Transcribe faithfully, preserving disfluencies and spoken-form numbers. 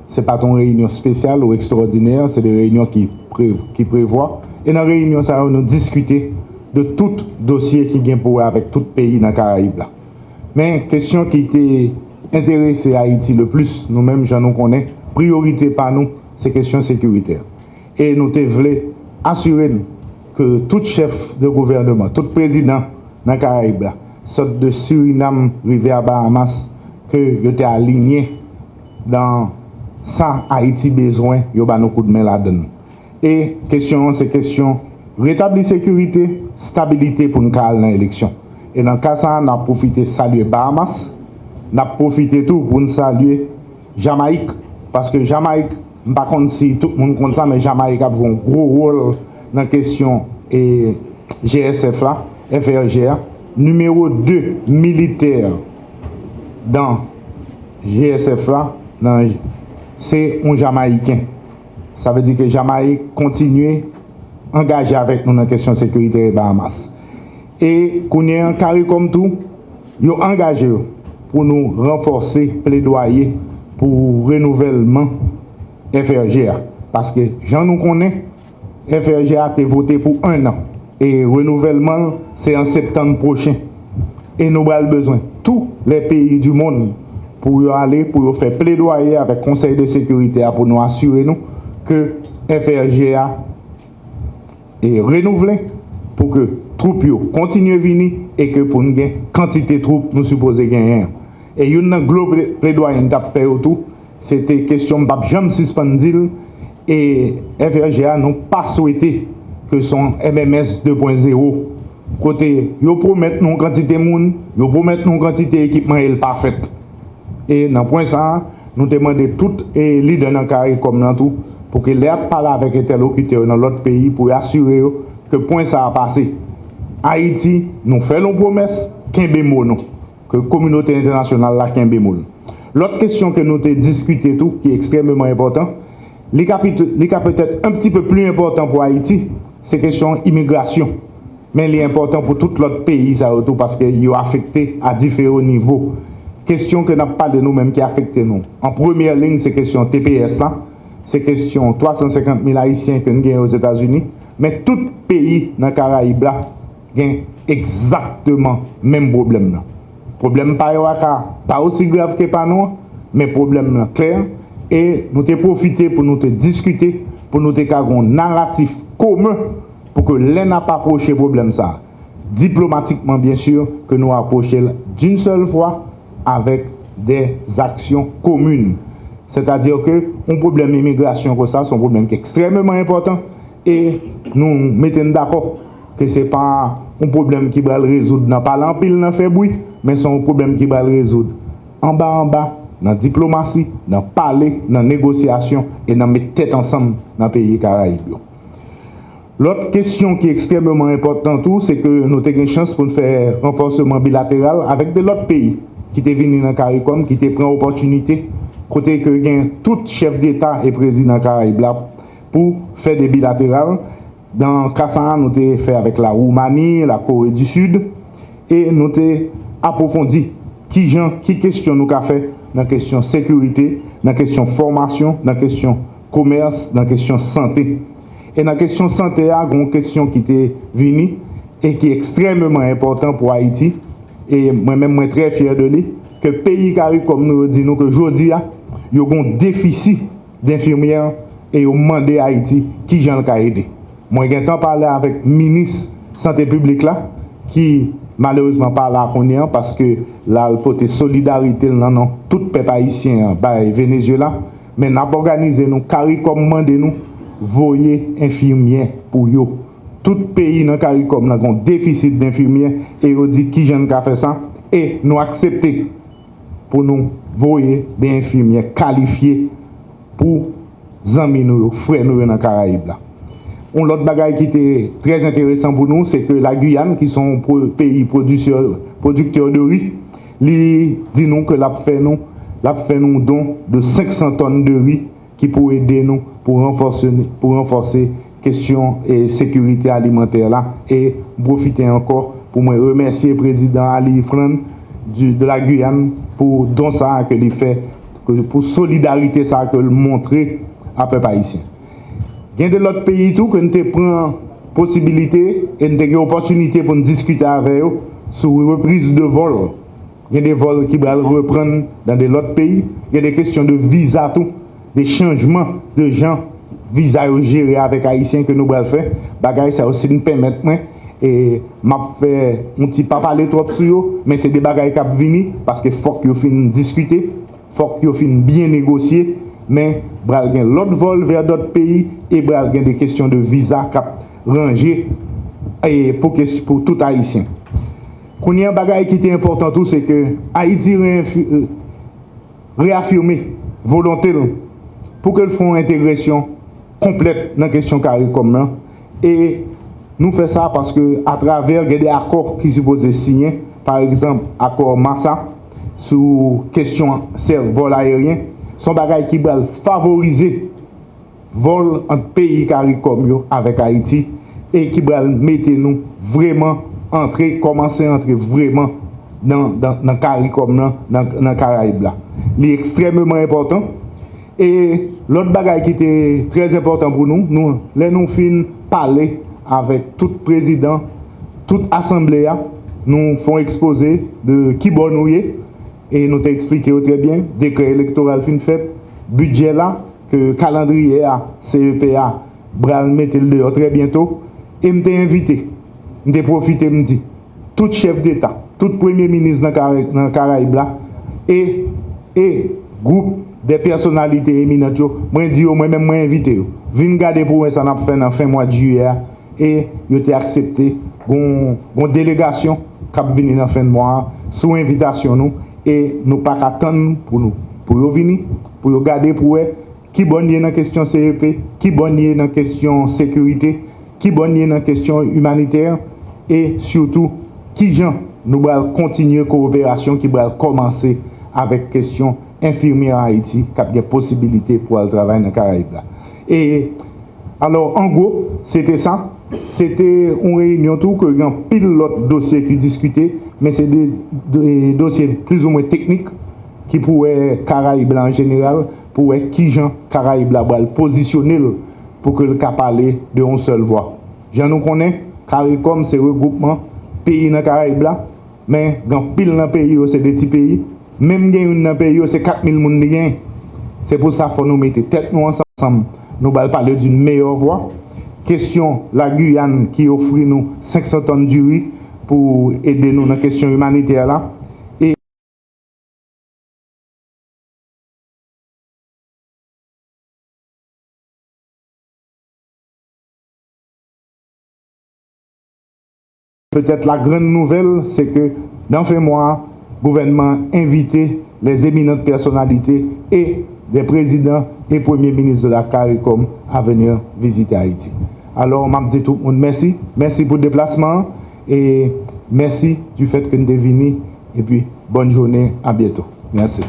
Se pa t yon reyinyon espesyal ou ekstwòdinè, se de reyinyon ki, pre, ki prevwa. E nan reyinyon sa yo, nou diskite de tout dosye ki gen pou wè avèk tout peyi nan Karayib la. Men, kesyon ki te enterese Ayiti le plis, nou menm, jan nou konnen, priyorite pa nou, se kesyon sekiritè. E nou te vle asire n ke tout chèf de gouvènman, tout prezidan nan Karayib la, sot de Surinam rive a Bahamas, ke yo te alinye nan sa Ayiti bezwen, yo ba nou koudmen ladann. E kesyon an se kesyon retabli sekirite, stabilite pou n ka al nan eleksyon. E nan ka sa a, n ap pwofite salye Bahamas, n ap pwofite tou pou n salye Jamayik, paske Jamayik, m pa konn si tout moun konn sa, men Jamayik ap jwe yon gwo wòl nan kesyon e G S F la, F R G a. Nimewo de militè dan G S F la, nan, se yon Jamayiken. Sa vle di ke Jamayik kontinye angaje avèk nou nan kesyon sekirite e Bahamas. E kounye an, CARICOM tou, yo angaje yo pou nou ranfòse pledwaye pou renouvèlman F R G a. Paske, jan nou konnen, F R G a te vote pou en an. E renouvèlman l, se an septanm pwochen. E nou pral bezwen tou lè peyi di monn pou yo ale, pou yo fè pledwaye avèk Konsèy de Sekirite a pou nou asire nou ke F R G a e renouvle, pou ke twoup yo kontinye vini e ke pou n gen kantite twoup nou sipoze genyen an. E youn nan gwo ple, pledwaye n t ap fè yo tou, se te kesyon m p ap janm sispann di l, e F R G a, nou pa swete ke se yon M M S de pwen zewo, kote yo pwomèt nou yon kantite moun, yo pwomèt nou yon kantite ekipman e l pa fèt. E nan pwen sa a, nou te mande tout e lidè nan CARICOM nan tou, pou ke lè y ap pale avèk entèlokitè yo nan lòt peyi, pou yo asire yo ke pwen sa a pase. Ayiti, nou fè l yon pwomès, kenbe mo nou. Ke kominote entènasyonal la kenbe mo l. Lòt kesyon ke nou te diskite tou, ki ekstrèmeman enpòtan, li ka pit, li ka petèt un petit peu plus important pou Ayiti, se kesyon imigrasyon. Men li enpòtan pou tout lòt peyi sa yo tou, paske yo afekte a diferan nivo. Kesyon ke n ap pale nou menm ki afekte nou, an premyè liy, se kesyon T P S la, se kesyon twa san senkant mil Ayisyen ke n genyen Ozetazini, men tout peyi nan Karayib la gen egzakteman menm pwoblèm nan. Pwoblèm pa yo a ka pa osi grav ke pa nou an, men pwoblèm nan klè, e nou te pwofite pou nou te diskite, pou nou te ka gen yon naratif komen, pou ke lè n ap apwoche pwoblèm sa a, diplomatikman byen si, ke nou apwoche l d'une seule fois avec des actions communes. Sètadi ke yon pwoblèm imigrasyon konsa, se yon pwoblèm ki ekstrèmeman enpòtan, e nou mete n dakò ke se pa yon pwoblèm ki pral rezoud nan pale anpil, nan fè bri, men se yon pwoblèm ki pral rezoud anba anba, nan diplomasi, nan pale, nan negosyasyon e nan met tèt ansanm nan peyi Karayib yo. Lòt kesyon ki ekstrèmeman enpòtan tou, se ke nou te gen chans pou n fè ranfòseman bilateral avèk de lòt peyi ki te vini nan CARICOM, ki te pran opòtinite, kote ke gen tout chèf deta e prezidan Karayib la pou fè de bilateral. Nan ka sa a, nou te fè avèk la Woumani, la Kore di Sid, e nou te apwofondi kijan, ki kesyon nou ka fè nan kesyon sekirite, nan kesyon fòmasyon, nan kesyon komès, nan kesyon sante. E nan kesyon sante a, gen yon kesyon ki te vini e ki ekstrèmeman enpòtan pou Ayiti, e mwen menm, mwen trè fyè de li, ke peyi CARICOM nou yo di nou ke jodi a, yo gen yon defisi denfimyè e yo mande Ayiti kijan l ka ede. Mwen gentan pale avèk minis sante piblik la, ki malerezman pa la kounye an, paske l al pote solidarite l nan non tout pèp ayisyen an bay Venezuela, men n ap òganize nou, CARICOM mande nou voye enfimyè pou yo. Tout peyi nan CARICOM nan gen yon defisit denfimyè e yo di kijan n ka fè sa, e nou aksepte pou nou voye de enfimyè kalifye pou zanmi nou yo, frè nou yo nan Karayib la. Yon lòt bagay ki te trè enteresan pou nou, se ke la Guyane, ki se yon pwo, peyi pwodisyè, pwodiktè de ri, li di nou ke l ap fè nou, l ap fè nou don de senk san tòn de ri ki pou ede nou pou ranfòse, pou ranfòse kesyon e sekirite alimantè la. E m pwofite ankò pou mwen remèsye prezidan Ali Yifrane di, de la Guyane pou don sa a ke li fè pou solidarite sa ke l montre a pèp ayisyen. Gen de lòt peyi tou ke n te pran posibilite e n te gen opòtinite pou n diskite avè yo sou repriz de vòl. Gen de vòl ki pral reprann nan de lòt peyi. Gen de kesyon de viza tou, de chanjman de jan viza yo jere avèk ayisyen ke nou pral fè. Bagay sa yo, si n pèmèt mwen, e m ap fè yon ti pa pale twòp sou yo, men se de bagay k ap vini, paske fòk yo fin diskite, fòk yo fin byen negosye, men pral gen lòt vòl vè dòt peyi, e pral gen de kesyon de viza k ap ranje, e pou kes-, pou tout ayisyen. Kounye a, bagay ki te enpòtan tou, se ke Ayiti reenfi-, reyafime volonte l pou ke l fè yon entegrasyon konplèt nan kesyon CARICOM nan. E nou fè sa paske atravè gen de akò ki sipoze siyen, pa egzanp, akò Massa sou kesyon sèv vòl ayeryen, se yon bagay ki pral favorize vòl ant peyi CARICOM yo avèk Ayiti e ki pral mete nou vrèman antre, kòmanse antre vrèman nan, nan, nan CARICOM nan, nan, nan Karayib la. Li ekstrèmeman enpòtan. E lòt bagay ki te trè enpòtan pou nou, nou, lè nou fin pale avèk tout prezidan, tout asanble a, nou fè yon ekspoze de kibò nou ye, e nou te eksplike yo trè byen, dekrè elektoral fin fèt, bidjè la, ke kalandriye a, C E P a, pral mete l deyò trè byento, e m te envite, m te pwofite m di, tout chèf deta, tout premye minis nan Kara-, nan Karayib la, e, e gwoup de pèsonalite eminant yo, mwen di yo, mwen menm mwen envite yo. Vin gade pou wè sa n ap fè nan fen mwa jiyè a, e yo te aksepte. Gon, gon delegasyon k ap vini nan fen mwa a sou envitasyon nou, e nou pa ka tann pou nou, pou yo vini, pou yo gade pou wè kibò n ye nan kesyon C E P, kibò n ye nan kesyon sekirite, kibò n ye nan kesyon imanitè, e sitou kijan nou pral kontinye kowoperasyon ki pral kòmanse avèk kesyon enfimyè Ayiti k ap gen posibilite pou al travay nan Karayib la. E alò, an gwo, se te sa. Se te yon reyinyon tou ke gen anpil lòt dosye ki diskite, men se de, de dosye plizoumwen teknik ki pou wè Karayib la an jeneral, pou wè kijan Karayib la pral pozisyone l pou ke l ka pale de yon sèl vwa. Jan nou konnen, CARICOM se regwoupman peyi nan Karayib la, men gen anpil nan peyi yo se de ti peyi. Menm gen youn nan peyi yo se kat mil moun li genyen. Se pou sa fò nou mete tèt nou ansanm, nou pral pale d'une meilleure voix. Kesyon Lagiyàn ki ofri nou senk san tòn diri pou ede nou nan kesyon imanitè la. E Petèt la grann nouvèl, se ke nan fen mwa a, gouvènman an envite les éminentes personnalités et des présidents et premiers ministres de la CARICOM à venir visiter Haïti. Alò, m ap di tout moun mèsi. Mèsi pou deplasman an e mèsi du fait ke n te vini. Epi, bonne journée, à bientôt. Mèsi.